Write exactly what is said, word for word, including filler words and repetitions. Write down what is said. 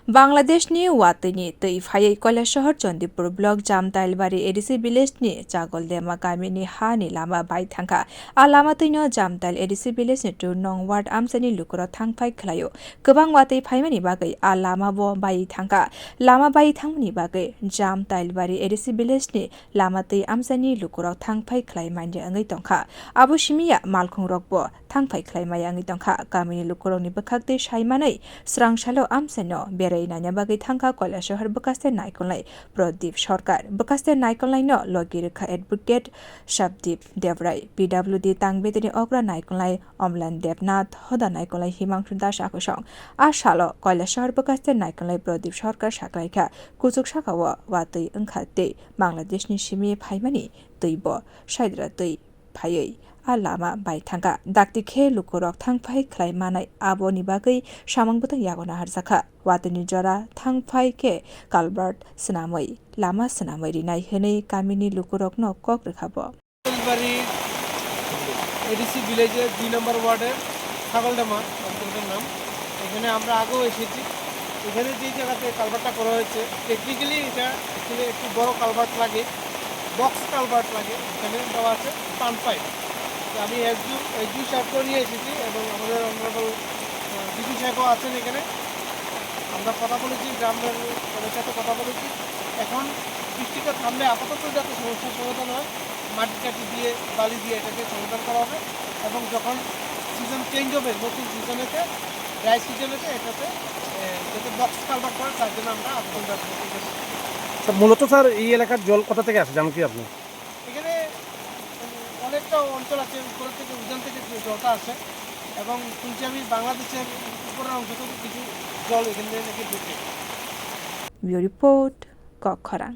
Bangladeshni watwini twi phaiwi Kailasahar Chandipur block Jamtailbari A D C village ni Chagoldema kamini hani lama bai thangkha. A lama twino Jamtail A D C village ni two nong ward amchaini lukurok thangphai khlaio. Kwbang watwi phaimani bagwi a lama bo bai thangkha. Lama bai thangmani bagwi Jamtailbari A D C village ni lama twi amchaini lukurok thangphai khlai manya wngwi tongkha. Abo simi ya malkhungrokbo thangphai khlai maya wngwi tongkha. Kamini lukurokni bwkhaktwi sai manwi swrang salo amchaino berai naina bagwi thangkha Kailasahar bwkhaste naikolnai Pradip Sarkar. Bwkhaste naikolnaino logi rwkha advocate Sabdip Debrai, P W D tangbetini okra naikolnai Omlan Debnath, hoda naikolnai Himangshu Das akhosong. A salo Kailasahar bwkhaste naikolnai Pradip Sarkar saklaikha. Kuchuk sakao watwi wngkha tei Bangladeshni simi phaimani twibo saidra twi phaiwi a lama bai thangkha. Dakti khe lukurok thangphai khlai manai aboni bagwi samung bwtang yago naharjakha. Watwini jora thangphai khe culvert swnamwi lama swnamwi rinai hwnwi kamini lukurokno kok rwkha bo. Phulbari ADC ভিলেজে দুই নম্বর ওয়ার্ডের ছাগলডামা অঞ্চলটার নাম। এখানে আমরা আগেও এসেছি। এখানে যে জায়গাতে কালভার্টটা করা হয়েছে, টেকনিক্যালি এটা অ্যাকচুয়ালি একটু বড় কালভার্ট লাগে, বক্স কালভার্ট লাগে, এখানে দেওয়া আছে টার্ন পাইপ। তো আমি এসডিও এসডিও সাহেবকেও নিয়ে এসেছি এবং আমাদের অনারেবল ডিসি সাহেবও আছেন এখানে। আমরা কথা বলেছি, গ্রামের তাদের সাথে কথা বলেছি। এখন বৃষ্টিটা থামলে আপাতত যাতে সমস্যার সমাধান হয়, মাটি টাটি দিয়ে, বালি দিয়ে এটাকে সমাধান করা হবে এবং যখন সিজন চেঞ্জ হবে, নতুন সিজনেতে, ড্রাই সিজনেতে এটাতে, এ, যাতে বক্স কালভার্ট করে, তার জন্য আমরা আবেদন জানাবো। ঠিক আছে? তো মূলত স্যার, এই এলাকার জল কোথা থেকে আসে, জানেন কি আপনি? এখানে, উম, অনেকটা অঞ্চল আছে, উপর থেকে, উজান থেকে যে জলটা আসে এবং শুনছি আমি বাংলাদেশের উপরের অংশ থেকে কিছু জল এখান থেকে নাকি ঢুকে। Bureau Report, Kokkhorang.